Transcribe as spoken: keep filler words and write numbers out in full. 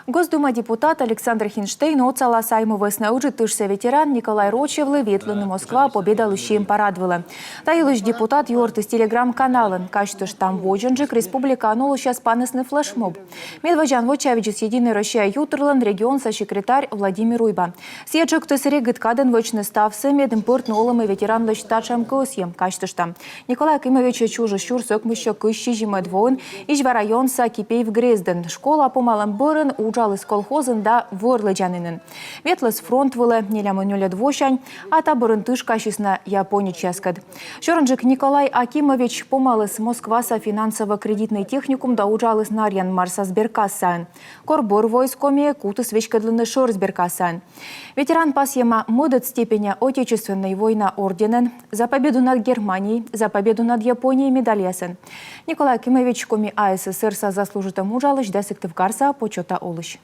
Госдума депутат Александр Хинштейн отсалас Айму вӧсна Ыджыд тышса ветеран Николай Рочевлы ветлыны Москва Победалысь сиӧм парад вылӧ. Та йылысь депутат юӧртіс Telegram-каналын. Казьтыштам, водзынджык республикаын олысьяс панісны флешмоб. Медводдзаӧн вочавидзис «Единая Россия» ютырлӧн регионса секретарь Владимир Уйба. Сійӧ тшӧктіс регыд кадӧн вӧчны ставсӧ, медым пӧртны олӧмӧ ветеранлысь татшӧм кӧсйӧм. Казьтыштам, Николай Акимович чужис сюрс ӧкмыссё кызь сизимӧд воын Изьва районса Кипеев грездын. Школа помалӧм бӧрын уджаліс колхозын да вӧр лӧдзанінын. Ветліс фронт вылӧ нелямын нёльӧд восянь, а та бӧрын тышкасис на японецъяскӧд. Сёрӧнджык Николай Акимович помаліс Москваса финансово-кредитнӧй техникум да уджаліс Нарьян-Марса сберкассаын. Кор бӧр воис Комиӧ, кутіс веськӧдлыны шӧр сберкассаӧн. Ветеран пасйӧма мӧдӧд степеня Отечественнӧй война орденӧн, «За победу над Германией», «За победу над Японией» медальясӧн. Николай Акимович Коми АССР-са заслужитӧм уджалысь да Сыктывкарса почёта олысь.